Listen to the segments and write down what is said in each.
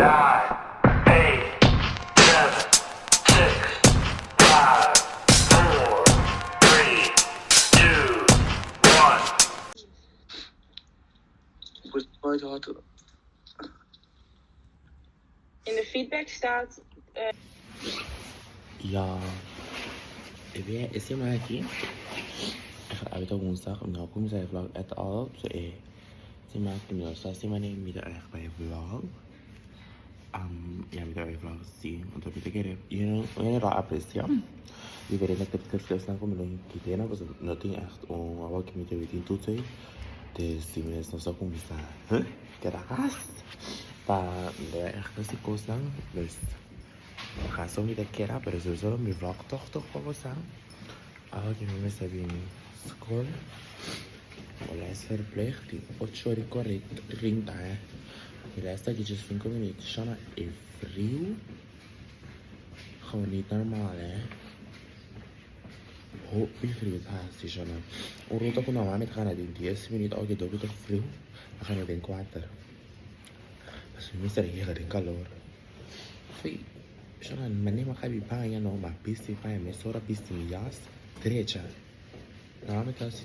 Nine, eight, seven, six, five, four, three, two, one. In de feedback staat Ja, e bia e siman aki awe ta woensdag mi no a cuminsa e vlog at all so e siman aki mi no sa si manera mi ta echt bay vlog ya mi ta bay vlog si anto mi ta kere you know mi ta aprecia diferente clips clips clips nan cu mi lo kite nan pasobra no tin echt un awor cu mi ta tin tur esey dus si mi nos a cuminsa keda cas pa mi ta bay echt haci cosnan dus. Acaso mi ta keda pero solo solo mi vlog toch toch pa bosa. Awe ki mi mester bini school. Bo les verplicht di ocho ora y cuarenta trinta eh. Mi les ta dje cinco minuut. Shama e friu gewoon niet normaal eh. Hopi friu ta hasi shama. Un ruta ku normal mi ta gana den dies minuut awe ki dobi toch friu mi gana den kuater. Pasobra mi mester yega den kalor. Sí, shona mane mi a kabi baña no, ma bisti paña mesora bisti mi jas drecha. Normalmente ta si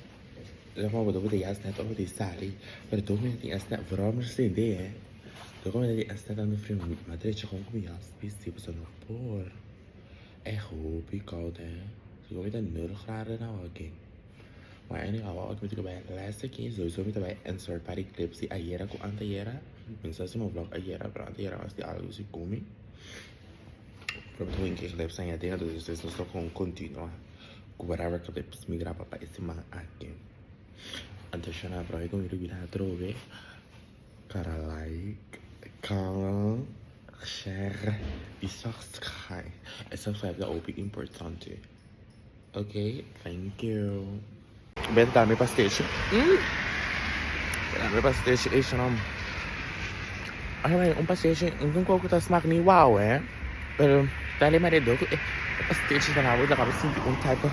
bo ta pone jas net ora di sali, pero dor mi tin esnan vooral mi sende eh, dor mi tin esnan tantu frio mi a drecha gewoon ku mi jas bisti pasobra no por. Echt hopi koud eh, sigur mi ta nul graden awo aki. Maar anyhow, awor mi ta bai les aki, sowieso mi ta bai insert par di clips di ayera ku antayera. Mi no sa si mi vlog ayera, pero antayera was di algu si kumi. Pero mi ta wink e clips nan yaden, entonces despues nos ta kon continua ku whatever clips mi graba pa e siman aki. Anto shona prome ku mi rubida atrobe para like, comment, share y subscribe. E subscribe ta hopi importante. Ok, thank you. Ben ta mi pastechi. Mm. Mi pastechi is rom. Ay, maar un pastechi, un koko ta smaak niet wauw, hè. Pero dale maar de doku e pastechi ta rabo ta sinti un type of.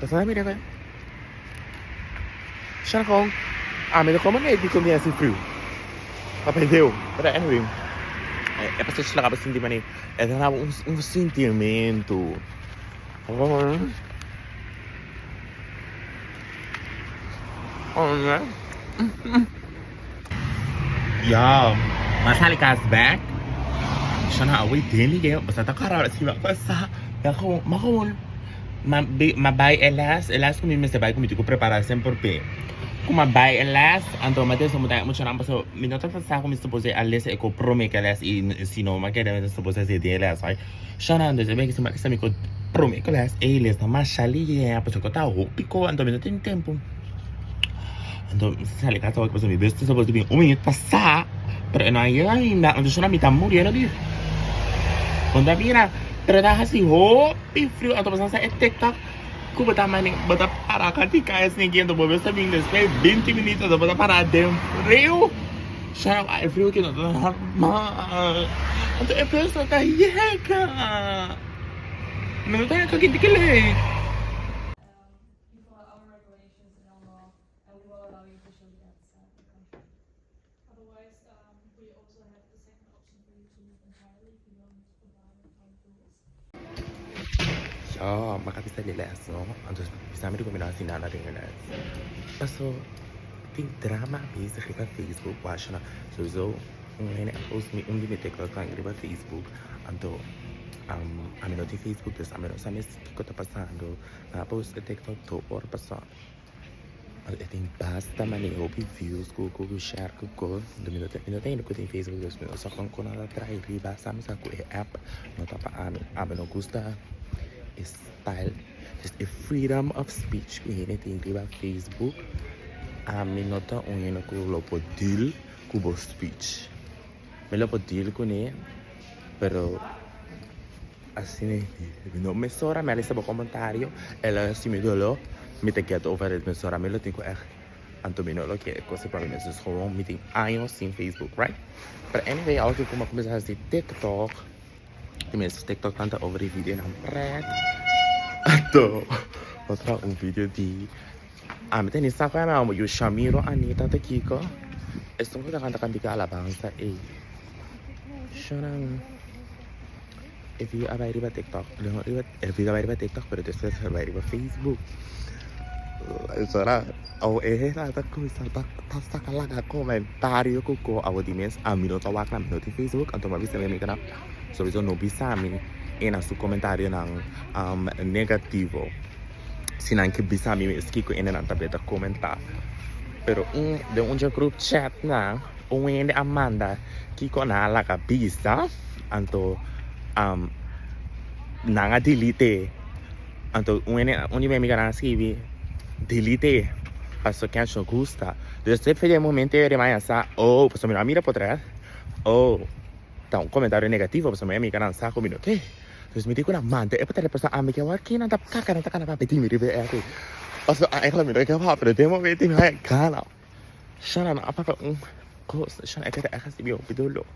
Dat is niet meer Shan gewoon. Ah, maar dan nee, die komt niet eens in frio. Aprendeu. But anyway. E pastechi ta sinti mani. E ta daba un sintimentu. Ya, m'a sali kas bek. Shana a wei den mi ke, basta ta kara si m'a pasa. Ya gewoon, m'a gewoon, m'a bai e les, e les ku mi mester bai ku mi tin ku prepara semper p'e. Ku m'a bai e les, anto m'a desa muta e muchanan pasobra mi no tabata sa ku mi supose a lesa e ku prome ku e les i si no m'a kere mi supose a hasi den e les, right? Shana anto esei m'a kisa mi ku prome ku les ei les ta masha lihe pasobra ku ta hopi ko anto mi no tin tempu. Anto mi sali kasa wak pasobra mi bes ta supose bin un minüt pasá pero e no a yega ainda anto shana mi ta muriendo di Bo ta mira pero ta hasi hopi friu anto bo sa sa e tiktok Ku bo ta mane bo ta para katika e sneaky anto bo bes ta bin despues binti minüt anto bo ta para den friu. Shana wak e friu aki no ta normal. Anto e bes no ta yega. Mi no ta yega kinti kile. Yo, m'a bisa di les no. Anto bisa mi di ku mi no hasi nada den e les. Paso tin drama bezig riba Facebook washana. Souiso un hende a post mi un di mi TikToknan riba Facebook. Anto ami no tin Facebook dus ami no sa mes kiko ta pasando. Nan a post e TikTok do ora pasa. E tin basta mane hopi views ku ku share ku kos. Mi no mi no ta hende ku tin Facebook dus mi no sa kon nan ta traha riba sa mi sa ku e app no ta pa ami. Ami no gusta e style dus e freedom of speech ku hende tin riba Facebook ami no ta un hende ku lo por deal ku bo speech. Mi lo por deal kuné pero Asina mi no mesora mi a lesa bo comentario el a haci mi dolor mi ta get over it mesora mi lo tin cu echt anto mi no lo kier e cos pa mi mes dus gewoon mi tin años sin Facebook right pero anyway awor cu mi a cuminsa haci tiktok di mes tiktok nan ta over di videonan pret anto bo traha un video di ami ta ni sa cu ami yu Shamiro Anita ta kiko esun cu ta canta cantica alabanza ey. Shonan e video a bai riba TikTok. No riba e video a bai riba TikTok pero despues a bai riba Facebook. Sora oh e hera ta kuminsa ta ta saka laga komentario ku ko awo di mes ami no ta wak na mi no tin Facebook anto mi a bisa mi amiganan sowieso no bisa mi e na su komentarionan negativo. Si nan ke bisa mi mes kiko e nan ta beta komentá. Pero un den un dje group chat nan un hende a manda kiko nan a laga bisa anto nan a delete anto un hende un di mi amiganan a skibi delete pasobra Kensh no gusta. Despues di e momento ei Remaya sa oh pasobra mi no a mira potret oh ta un komentario negativo pasobra mi amiganan sa ku mi no ke. Dus mi di ku nan manda e por pasobra ami ke wak kinan ta kaka nan ta kana papia di mi riba e app. Pasobra eigenlijk mi no ke papia pero den momento mi haya gana. Shana nan a papia un kos shana e keda echt hasi mi hopi dolo.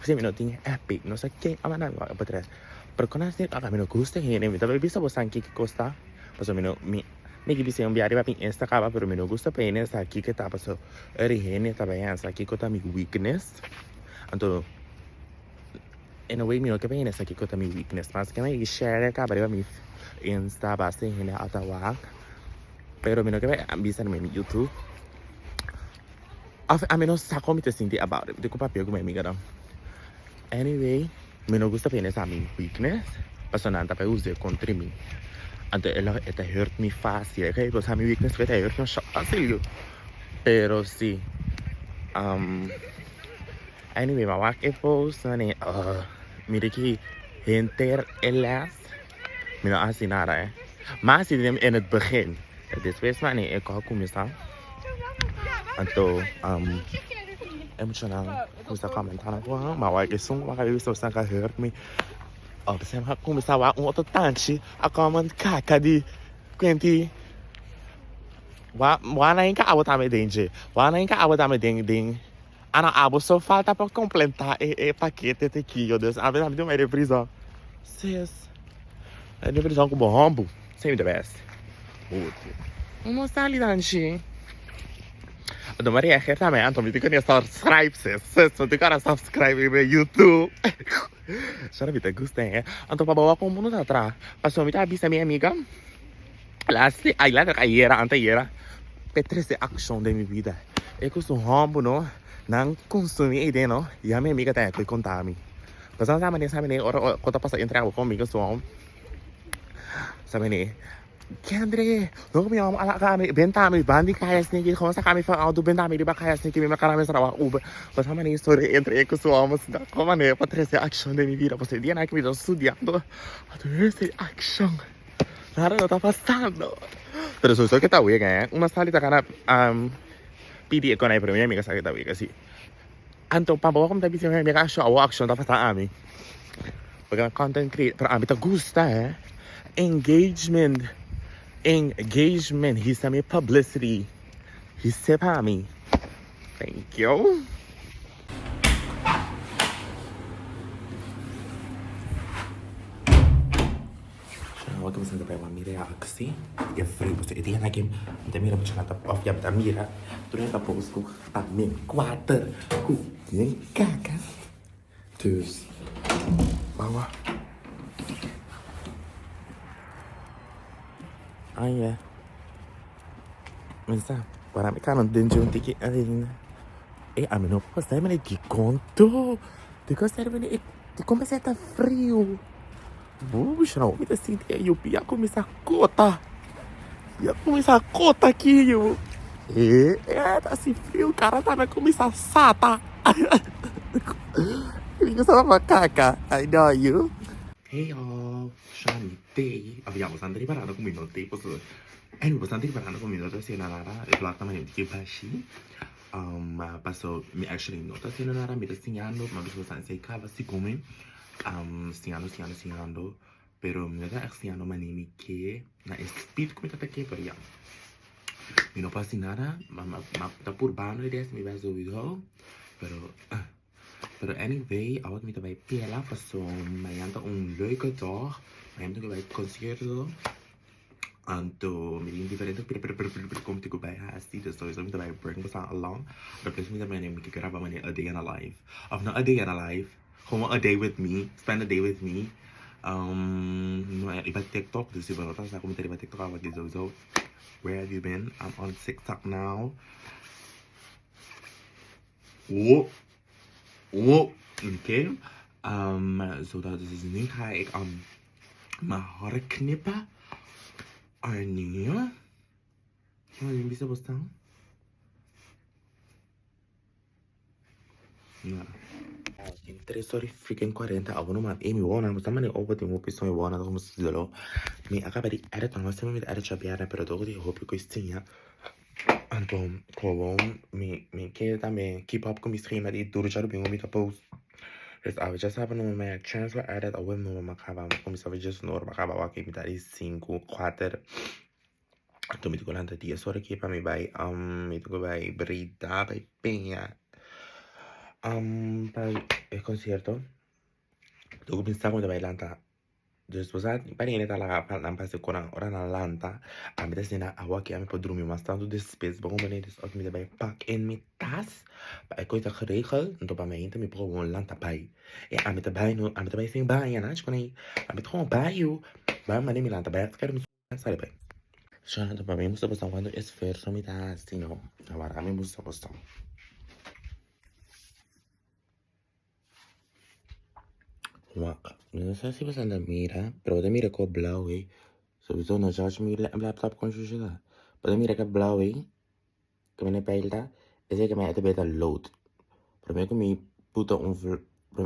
Pasobra mi no tin app no sa ken a manda mi wak e potret. Pero kon a si mi no gusta hende mi ta bai bisa boso kiko kos ta pasobra mi no mi mi ke bisa un bia riba mi insta kaba pero mi no gusta pa hende sa kiko ta pasobra ora hende ta bai sa kiko ta mi weakness anto. In a way mi no ke bini esaki ku ta mi weakness mas ke mi share kaba riba mi insta basta hende a ta wak pero mi no ke bisa na mi youtube of ami no sa kon mi ta sinti about it mi tin ku papia ku mi amiganan anyway mi no gusta bini sa mi weakness pasobra nan ta bai usa kontra mi anto e lo e ta hurt mi fasil e ta mi weakness e ta hurt mi masha fasil pero si. Anyway, ma wak e post mane uh, mira ki henter e les. Mi no hasi nada, eh. Ma hasi den in het begin. Despues mane e ko kuminsá. Anto, um, e muchanan kuminsá komentá na kuan. Ma wak esun wak a bisa bosan ka hurt mi. Oh, besem a kuminsá wak un otro tanchi a comment kaka di kwenti. Wa, wa na inka abo tambe den dje. Wa na inka abo tambe den, den. Ana abo so falta pa completa e e pakete te kiyo dus ami tambe tin un aire prison sis aire prison ku bo hombu semi the best no sali danchi anto mi a reageer tambe anto mi tin ku subscribe sis sis mi tin ku a subscribe riba youtube shora mi ta gusta eh anto pa bo wak un mundo ta traha pasobra mi ta bisa mi amiga Laatste ay later ayera ante ayera pe trese accion den mi vida e cu su homber no nan consumi ey den no ya mi amiga ta eco conta mi pasobra sa mane sa mane ora cu ta pasa entre abo conmigo su homber sa mane Kendry no mi homber a laga mi benta mi bandi caya sniki como saca mi van auto benta mi riba caya sniki mi cara mi trabaha uber pasobra mane historia entre e cu su homber como mane pa trese accion den mi vida pasobra e dia nan cu mi ta studiando a trese accion. Nada no ta pasando. Pero sowieso ke ta wega, eh. Una sali ta gana um, pidi e konai, pero mi amiga sa ke ta wega, si. Anto, pa bo kom ta bisa mi amiga aksyon, awo aksyon ta pasa ami. Porque mi content creator, pero ami ta gusta, eh. Engagement. Engagement. Hisa mi publicity. Hise pa mi. Thank you. Awor ke mi ta bai wak mi reaksi e frio pasobra e dia nan ke mi ta mira mucha nan ta of ya mi ta mira tur hende ta post ku ta min kuater ku bien kaka dus ban wak ai mi sa para mi kano den dje un tiki ainda e ami no por sa mene dikon to dikon sa mene dikon mester ta frio. Bush no, mi ta sinti e yu pia kuminsá kota. Pia kuminsá kota aki yu. E, e ta hasi friu, kara ta na kuminsá sata. Mi kuminsá ta kaka. I know you. Hey y'all, Shani day. Of ya, boso a riparando ku mi no tei pasobra. Anyway, boso a riparando ku mi no ta hasiendo nada. E vlog ta manera un tiki bashi. Um, paso mi actually no ta hasiendo nada. Mi ta siñando, mi a bisa boso esei kaba segun mi. Siñando, siñando, siñando, pero mi no ta echt siñando manera mi ke, na e speed ku mi ta ke, pero ya. Mi no por hasi nada, ma ma ma ta purbando e des mi best sowieso, pero pero anyway, awor mi ta bai pela paso mañana ta un leuke dag, mañana mi ta bai concierto. Anto mi tin diferente kom tin ku bai hasi, dus sowieso mi ta bai bring boso along. Pero plus mi ta mene mi ke graba mane a day in a life. Of no a day in a life, gewoon a day with me, spend a day with me. No riba TikTok, dus si bo no ta sa ku mi ta riba TikTok awor sowieso where have you been? I'm on TikTok now. Oh, oh, oké. So dat is dus nu ga ik mijn haren knippen. Arnie. Kan je bisa bostaan? Ja. Tin 3 ora y freaking 40. Awo no man. Ey, mi wona. Bosta mane obo tin hopi son mi wona. Como si dolo. Mi acaba di edit. No sé mi edit chabiara, pero todo di hopi ko isiña. Anto, gewoon mi ke tambe keep up ku mi schema di duru djadumingu mi ta post. Dus awe djasabra no mi a chance pa edit, awe no mi a kaba, mi kuminsá awe djesnor, mi a kaba awor mi ta di sinku, kuater. Anto mi tin ku lanta dies ora aki pa mi bai, mi tin ku bai Breda, bai Peña, pa e konsierto. Tin ku pensa ku mi ta bai lanta. Dus bo sa pa hende ta laga pa nan pasa ku nan ora nan lanta ami ta sina awa aki ami por drumi mas tantu despues bo comprende dus ora mi ta bai pak in mi tas pa e kos ta geregel anto pa mainta mi por gewoon lanta bai e ami ta bai no ami ta bai sin baña na chikon ei ami ta gewoon bai yu bai mane mi lanta bai askeri mi sali bai. Shana pa mi gusta boso cuanto esfuerzo mi ta hasi no awor ami gusta boso. Wak, mi no sa si boso ta mira, pero bo ta mira ku blauw ei. Sowieso no judge mi laptop kon shusha ta. Bo ta mira ke blauw ei, ke mene peil ta, esei ke mi ta beta load. Prome ku mi puta un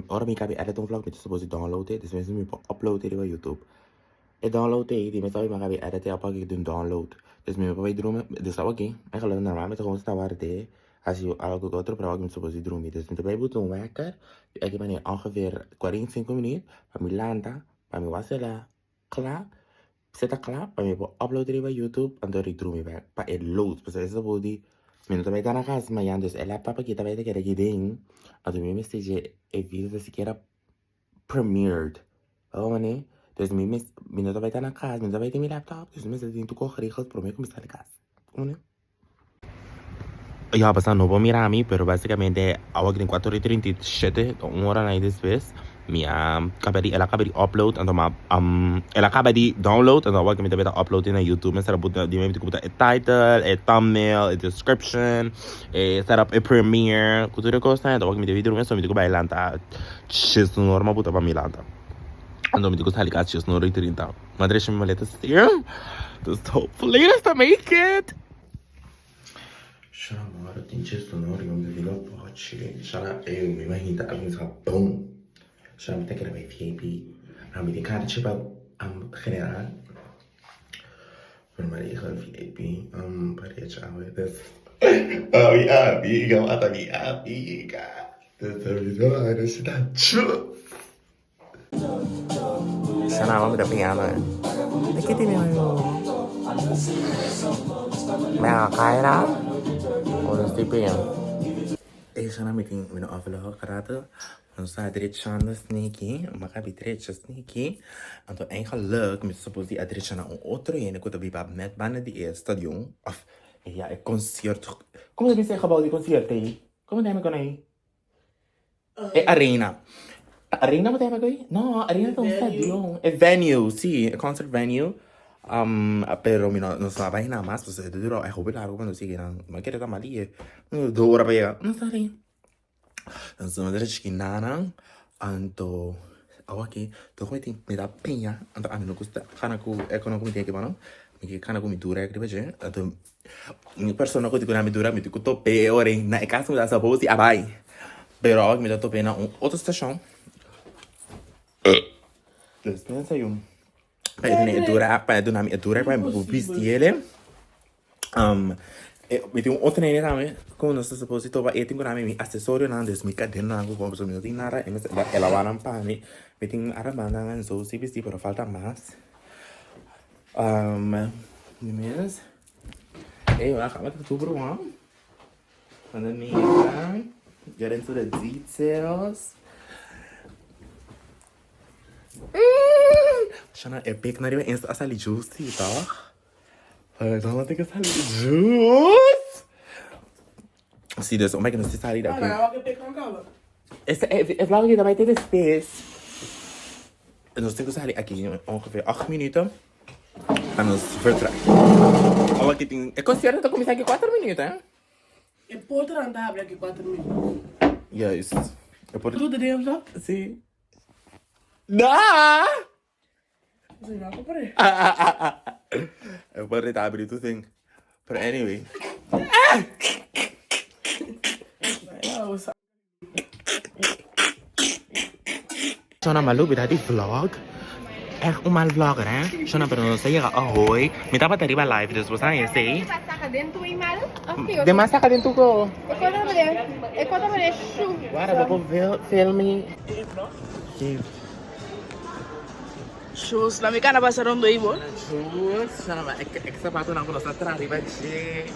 ora mi kabi edit un vlog mi ta suppose di download e, despues mi por upload e riba YouTube. E download ei, di mes ora mi a kabi edit e apaki di un download. Des mi no por bai drumi, des awaki, eigenlijk normal mi ta gewoon sta warde. Hasi algo ku otro pero awor mi suppose di drumi. Dus mi ta bai buta un wekker di aki manera ongeveer 45 minuut pa mi lanta, pa mi wak sela kla, seta kla pa mi por upload riba YouTube anto di drumi bek pa e load. Pasobra e suppose di mi no ta bai ta na kas mañan dus e laptop aki ta bai ta keda aki den anto mi mester dje e video ta sikiera premiered. Bo manera? Dus mi mes mi no ta bai ta na kas, mi no ta bai tin mi laptop dus mi mester tin tur kos geregeld prome ku mi sali kas. Bo manera? Ya pasa no por mira mi pero basicamente awa tin cuatro y 37 un hora na despues mi a caba di el a caba di upload anto ma el a caba di download anto awa mi ta beta upload na youtube mi a buta di mi buta e title e thumbnail e description e set up e premiere cu tur e cosnan anto awa mi debe durmi so mi tin cu bay lanta djes un ora mi a buta pa mi lanta anto mi tin cu sali casi djes un ora y trinta mi a drecha mi maleta stil dus hopefully ta make it. Shana moro tin chis sonoro yom di vilo pochi shana eu mi mahinta a kuminsa boom shana mi ta kere bai vip a mi tin karchi pa am general pero mi a regel vip am pa recha awe dus mi amiga mata mi amiga dus ta chus. Sana mi ta piñando eh. E kiti mi amigo. Me a caira. Ora estoy piñando. E sana mi tin mi no vlog rato. Nos ta drechando sneaky. Mi a kabi drecha sneaky. Anto eigenlijk mi ta suppose di a drecha na un otro hende ku ta biba net banda di e stadion. Of ya e concierto. Como ta bisa e gebouw di concierto ei? Como ta yama e kona ei? E arena. Ta arena bo ta yama koe? No, arena ta un stadion. E venue, si, e concert venue. Um, pero mi no, no sa bai na mas, pasobra e ta dura e hopi largo pa nos yega nan. Mi a kere ta mal die. Dos ora pa yega. No sa ri. Nos a drecha kinanan, anto awo aki tur mi tin mi ta piña, anto ami no gusta kana ku e kono ku mi tin aki bo no. Mi ke kana ku mi durek riba dje, anto Un persona ku di ku na mi dura mi tin ku top'é e ora ei na e kas ku mi ta suppose di a bai. Pero awor mi ta top'é na un otro stashon. Dus pensa yu pa e duna e dura pa e duna mi e dura pa mi por bisti ele. Mi tin un otro nene tambe ku nos ta suppose di topa e tin ku dami mi asesorionan dus mi kadenanan ku pasobra mi no tin nada e mester e lawa nan pa mi. Mi tin armanan so si bisti pero falta mas. Mi mes. Ey, waar gaan we het toe, bro? Van de mira. Get into the details. Shana, e pic na riba Insta a sali juicy, toch? Dan laat ik het sali. Juice! Si, dus om ik nos sali daqui. E vlog aki ta bai te despues. Nos tin ku sali aki ongeveer 8 minuten pa nos vertrek. Awa aki tin e concierto ta kuminsá aki 4 minuten, hè? E portanan ta habri aki 4 minuten. Juist. E porta. Tur den e vlog? Si. Daa! E porta ta habri tur sin. Pero anyway. Shona m'a lubida di vlog. Echt un mal vlogger, hè? Shona, pero nos a yega ahoy. Mi tabata riba live, dus bo sa esey. Den mas saka den tu ko. Wara, bo por film mi. Sí. Shoes, la mi cana pasa rondo ei bo. Shoes, shona, ma e zapatonan ku nos a traha riba dje.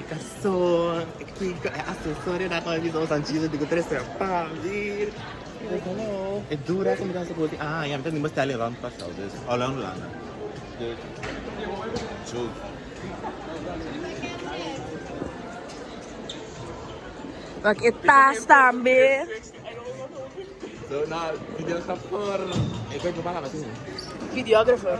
E karson, e kiko, e asesorionan ku mi bisa bo san chido di ku tres papi. E dura ku mi ta hasi ku ah ya mi ta nimba style rond pasau dus along lana. Dus shoes. Wak e tas tambe. So na videographer. Ik weet nog wel wat doen. Videographer.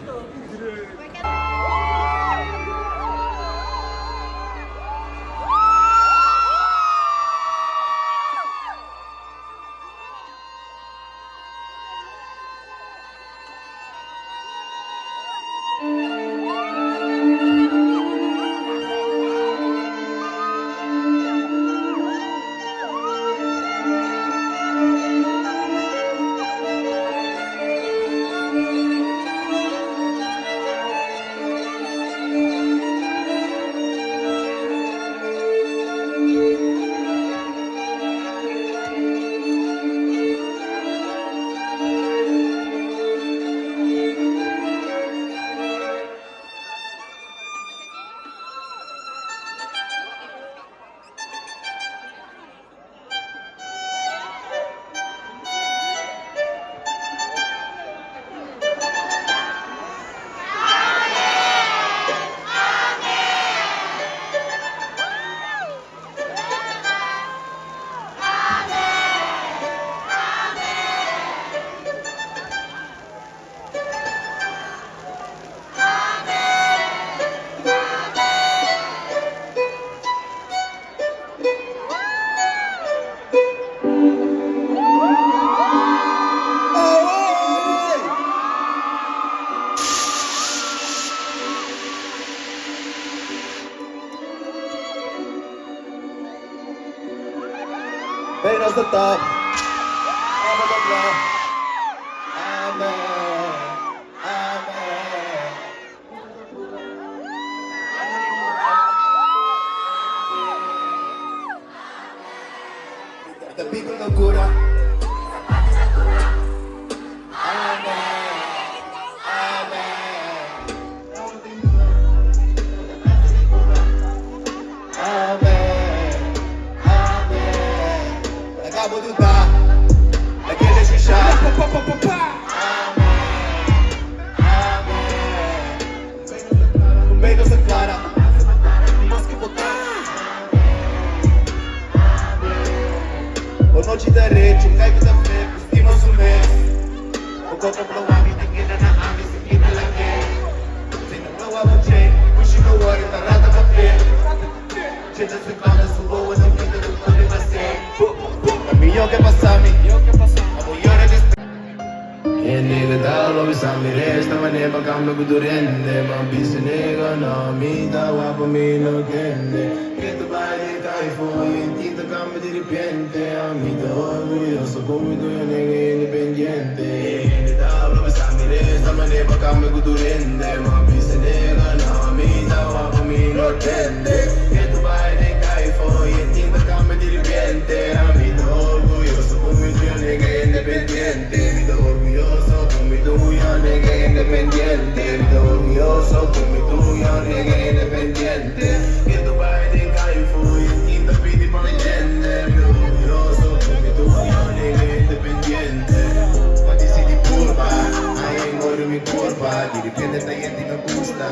Hey, nos ta top. Amo ta bla. Amen. Amen. Ta pico locura. Amen. Amen. Amen. Amen. Acabo de dar. Aquele xuxa. Amen. Amen. Meio nossa clara. Mas que botar. O noite da rede, o caico da fé, vestimos o mês. O copo pro ami, tem que na ami, se que na langue. Tem na blow up chain, pushing the water, tá rata pra pé. Gente se cana, subo, não quita do plano e vai ser. A mim eu que passar, me. A mulher é E nigga ta lo bisa mi resta manera pa cambia ku tur hende. Ma bisa nigga no mi ta wapo mi no tende. Ke ta bai den California y tin ta cambia di repente. Ami ta orguyoso ku mi tuyo nigga independiente. E hende ta lo bisa mi resta manera pa cambia ku tur hende. Ma bisa nigga no mi ta wapo mi no tende. Ke ta bai den California y tin ta cambia di repente. Ami ta orguyoso ku mi tuyo nigga independiente. Mi ta orguyoso ku mi tuyo nigga independiente. Mi ta orguyoso ku mi tuyo nigga independiente. Ke ta bai den California y tin ta pidi pa mi tende. Mi ta orguyoso ku mi tuyo nigga independiente. Pa dicidi purba, ay engordo mi curva. Di repente ta yente me gusta.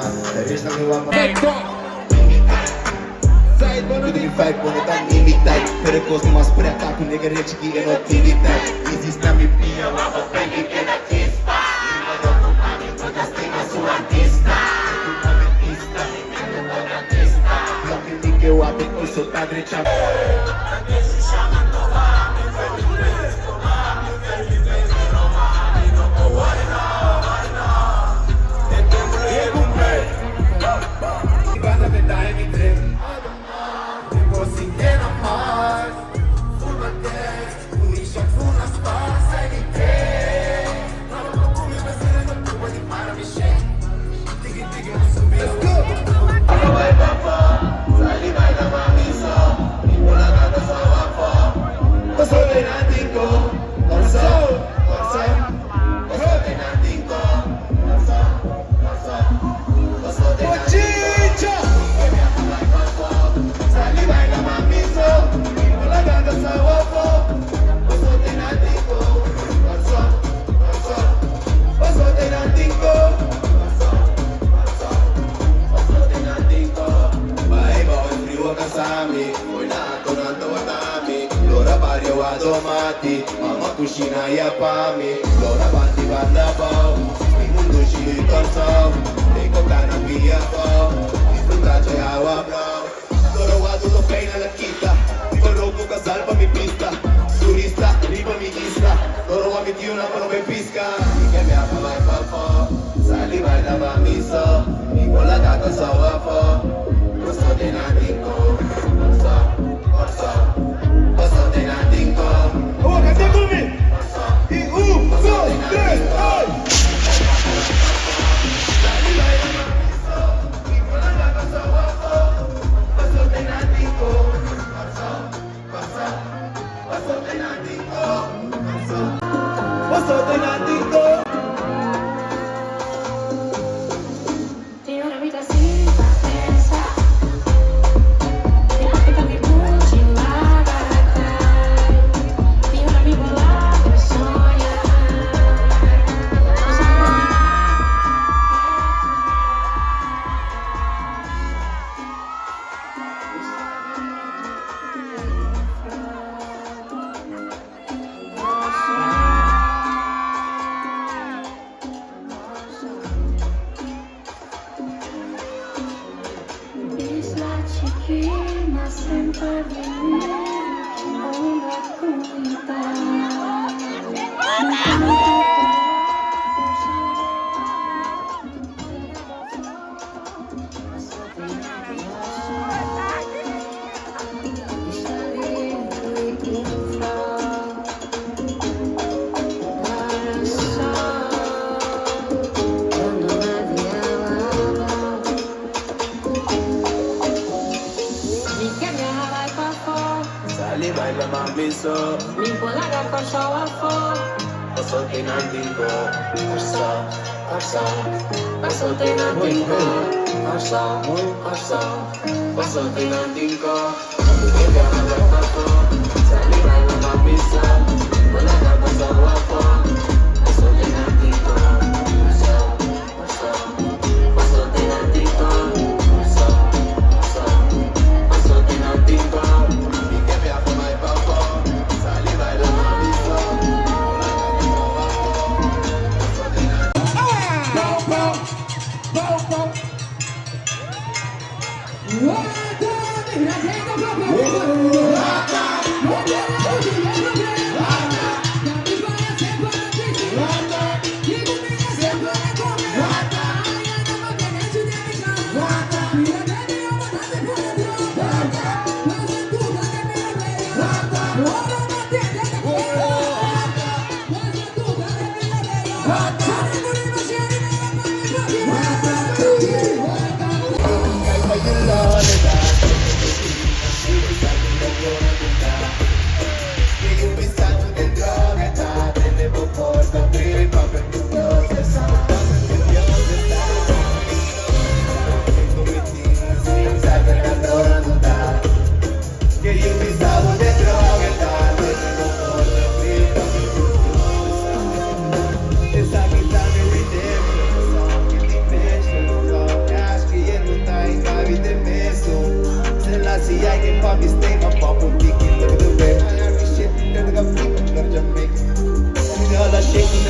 One, two, three,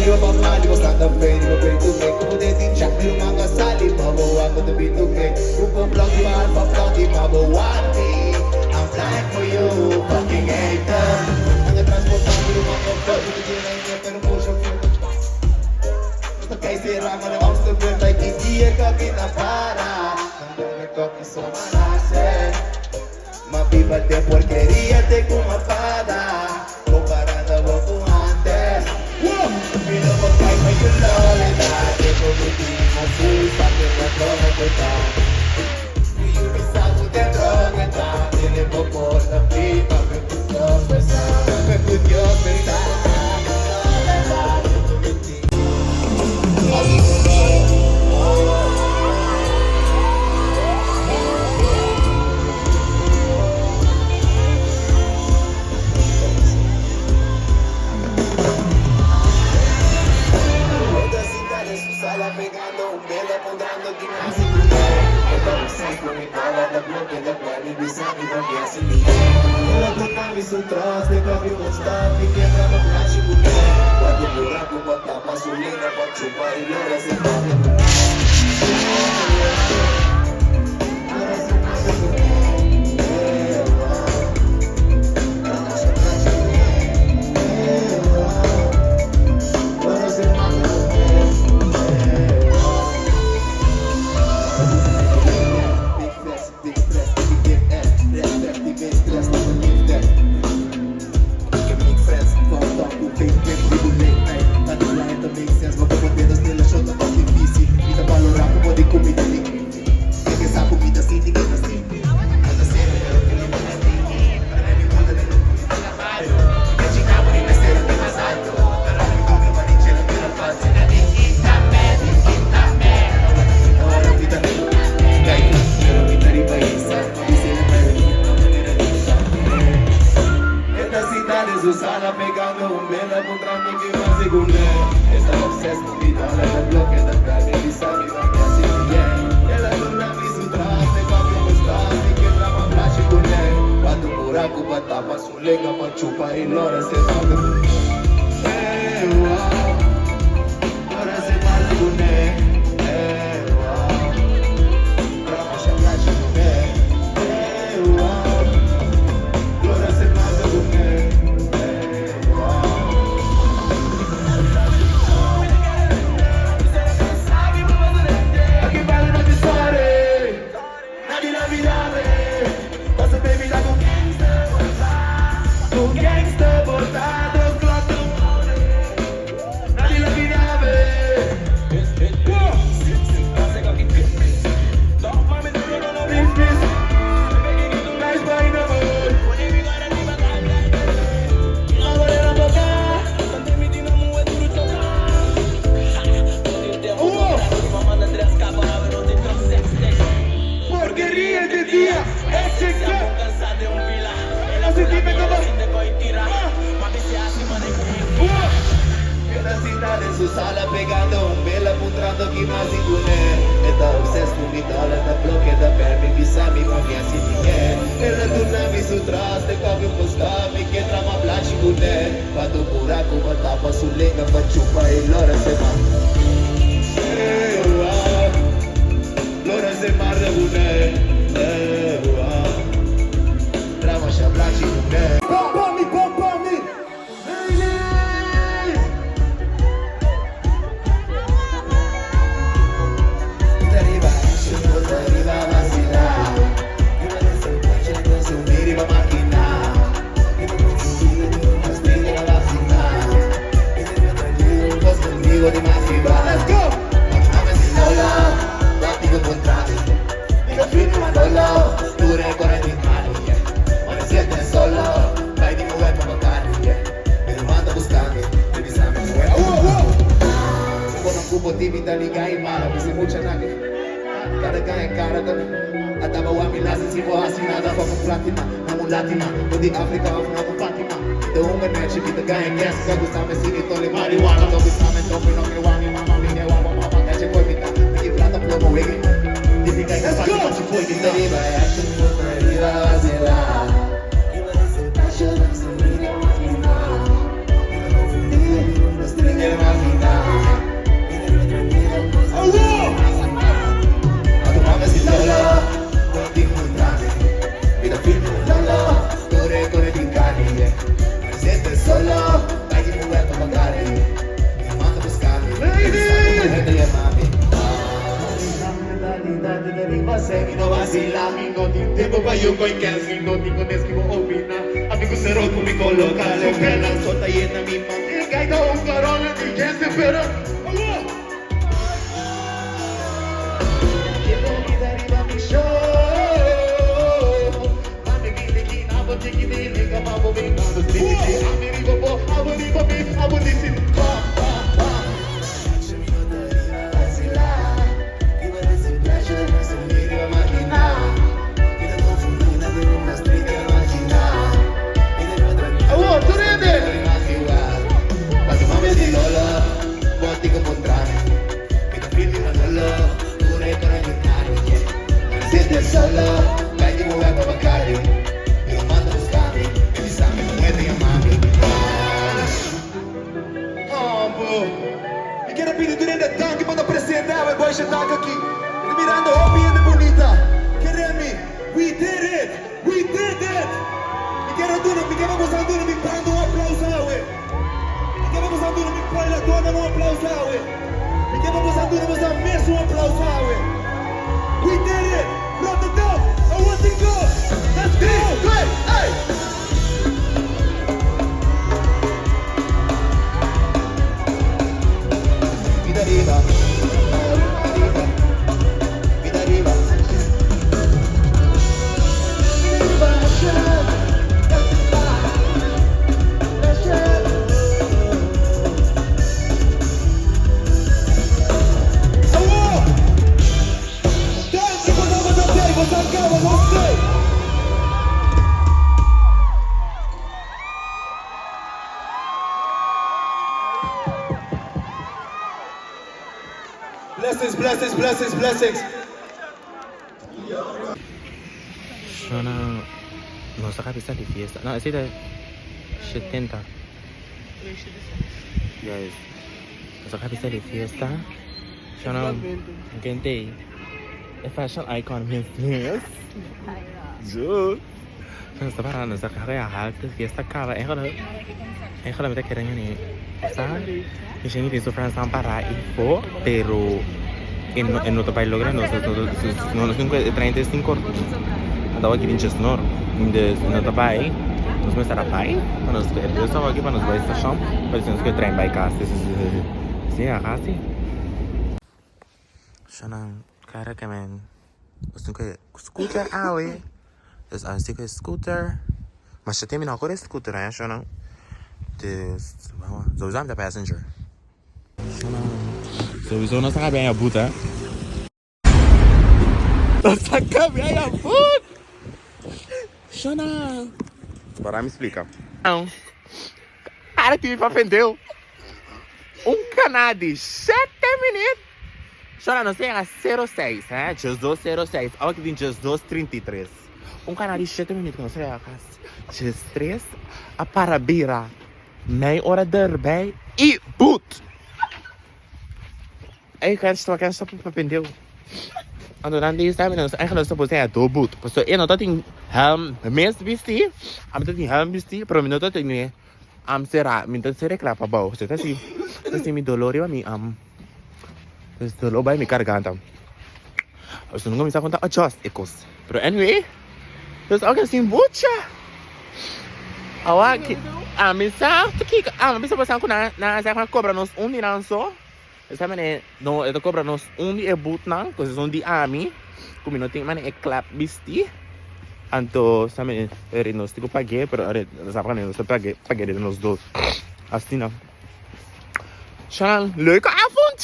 Riba pa Mali, bo Santa Fe, riba P2K. Como de tin chak, mi ruman a sali pa bo wak ku ta B2K. Grupo blòk riba Alfa blòk di pa bo wak mi. I'm flying for you, fucking hater. Nan a transportá mi ruman pa vlòg, mi ta djena e ñe pero motion film. Nos ta kai será manera Amsterdam, ta ki dia kòki ta para. Nan duna kòki so manase. Ma biba den porkeria te ku ma fada. Comparando bo ku antes. Mi no por kai pa yu loleda. Te ku mi tin hasi sa ke no droga ku ta. Mi yu mi sa ku den droga ta. Tene bo por ta pipa pe ku Dios pesa. Pe ku Dios pesa. Loleda te ku mi tin hasi ku vacila. Mi no tin tempo pa yu koy kens, mi no tin cones ki bo opina. Ami ku sero ku mi coloca, lokenan so ta yena mi man. E gaita un corona di gente pero awo. Tiempo mi ta riba mi show. Mami bini ki abo tiki di liga pa bo bin abo tiki di ami riba bo abo riba mi abo disi pa pa pa. Awor tur hende! Hombo, mi kier a pidi tur hende danki pa ta presente awe boy Shetaka aki. Mi ta mirando hopi hende bunita. Kere mi, we did it! We did it! Mi kier a duna, mi kier pa boso a duna mi banda un aplauso awe. Mi kier pa boso a duna mi bailadornan un aplauso awe. Mi kier pa boso a duna boso mes un aplauso awe. We did it! Rotterdam, a one go! Let's go! Three, two, hey! Blessings, blessings, blessings, blessings. Shona, nos a cabeza di fiesta. No, esey ta 70. Yes. Nos a cabeza di fiesta. Shona, ken t'ey? E fashion icon mes mes. Jules. Nos ta parando, nos ta kaba haltu, fiesta kaba. Eigenlijk, eigenlijk mi ta kere ngani, sa, mi tin su friends nan para ifo, pero e no, e no ta bai logra nos, nos, nos tin ku e 35 anto awor aki tin chesnor, dus no ta bai, nos mester a bai, pa nos e bus awor aki pa nos bai stashon, pa nos ku e trein bai kas, si a hasi. Shana kara ke men nos tin ku scooter awe dus nos tin ku scooter masha tempo mi no kore scooter eh shana dus sowieso ami ta passenger shana sowieso nos ta kabia ya buta nos ta kabia ya but shana para mi splika kara tin pa fendeu. Un cana di shete minuut. Shora nos a yega sero seis he, djesdos sero seis, awa ki tin djesdos trinta i tres. Un cana di shete minuut ku nos a yega kas djestres a para bira mei ora derbei i boet. Ey kèns kèns ta pa pendeu. Anto nan di sabi nos eigenlijk nos ta por sea do boet. Pasobra e no ta tin helm mes bisti, ami ta tin helm bisti pero mi no ta tin e. Am sera, mi ta sera kla pa bou. Ta si, ta si mi dolor riba mi am. Dus dolor bai mi garganta. Dus nunca mi sa kon ta adjust e kos. Pero anyway, dus oke sin bucha. Awa ki, ami sa ta kiko, ami bisa bosan ku nan nan a sa ku kobra nos un di nan so. Esa mane no e ta kobra nos un di e bootnan, ku esun di ami, ku mi no tin mane e klap bisti. Anto sa mi eri nos tin ku pag'é pero eri sa pa nos ta pag'é pag'é den nos dos asina. Sharon leuke avond!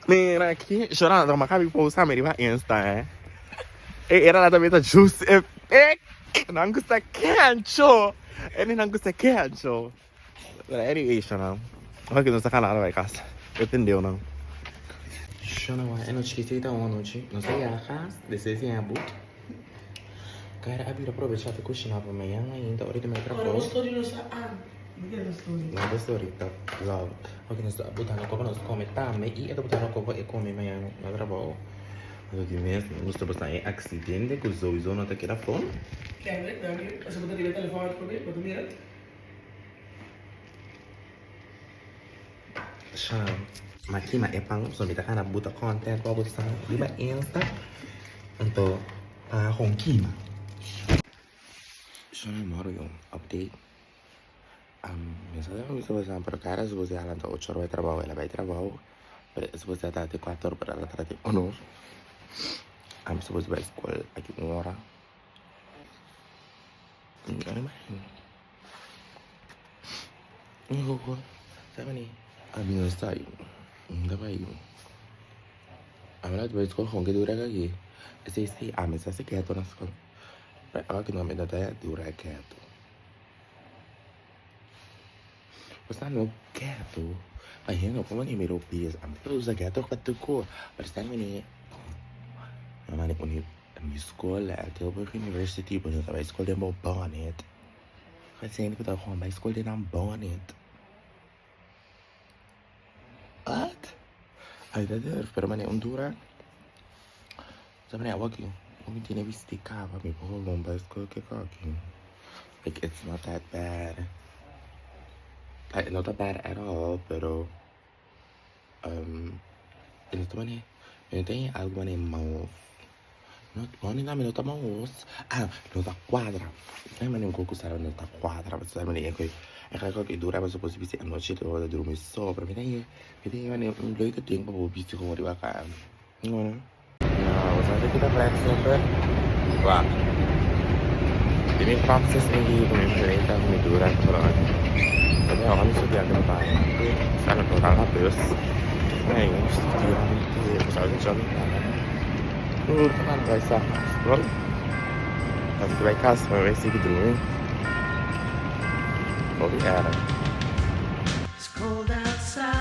Mira aki Sharon anto maka mi post mi riba insta eh. E era la tambe ta juice e pek nan gusta kencho eri nan gusta kencho. Pero anyway Sharon ora ki nos ta gana bai kas e tendeu nan. Sharon wak e nochi ki ta un anochi nos a yega kas despues di a but Kara a bira probecha pa kushina pa mañana ainda ora di mai trabou. No ta story ta vlog. Ok nos ta botando kopa nos kome tambe i e ta botando kopa e kome mañana na trabou. Anto di mes nos ta pasa e aksidente ku souiso no ta keda afó. Kende, danki. Pasobra bo ta riba e telefòn atrobe, bo ta mira. Sha, ma kima e pan, so mi ta gana buta content pa bo sa riba Insta. Anto pa gewoon kima. Shona moro yung update. Mi sa kung gusto ba pero cara se você alanta 8 horas vai trabalho, ela vai trabalho. Pero se você tá até 4 horas, pero ela tá até 1 hora. I'm supposed to be school aqui 1 hora. Ano man? Ko, sabi ni, abi no está ahí. Ndaba ahí. Amela bij school gewoon dura kaki. Si si, ame sa se keto na school. Pero awa que no me da dura keto. Basta no keto. Ay, no, como ni miro pies. Ame to usa keto pa tuko. Pero sta ni Mama ni uni mi school at Tilburg University, but bij school den Bonnet. Ga zeggen ik dat gewoon bij school den Bonnet. Wat? Ay, dat durf, pero mane Honduras. Sabi niya, wag yun. Wag yung tinabistika pa. May pagulong ba? Kaki. Like, it's not that bad. Like, not that bad at all, pero... Ito man eh. Ito yung algo man eh, mouse. No, no namin no ta mouse. Ah, no ta quadra. Ay, man yung kuko sa no ta quadra. Basta man eh, ko Eigenlijk ook dura maar supposed to be anoche lo da dormir sopra. Mi dai, mi dai man un leuke ding pa busy gewoon die wakker. Nou, we zijn kita flex number. Wah. Ini proses ini pemerintah dura soalnya. Tapi orang estudiante pa. Sana total habis. Nah, yung estudiante, misalnya jam kan guys, ah. Kasi vai casa, vai ser que dormir. Era. It's cold outside.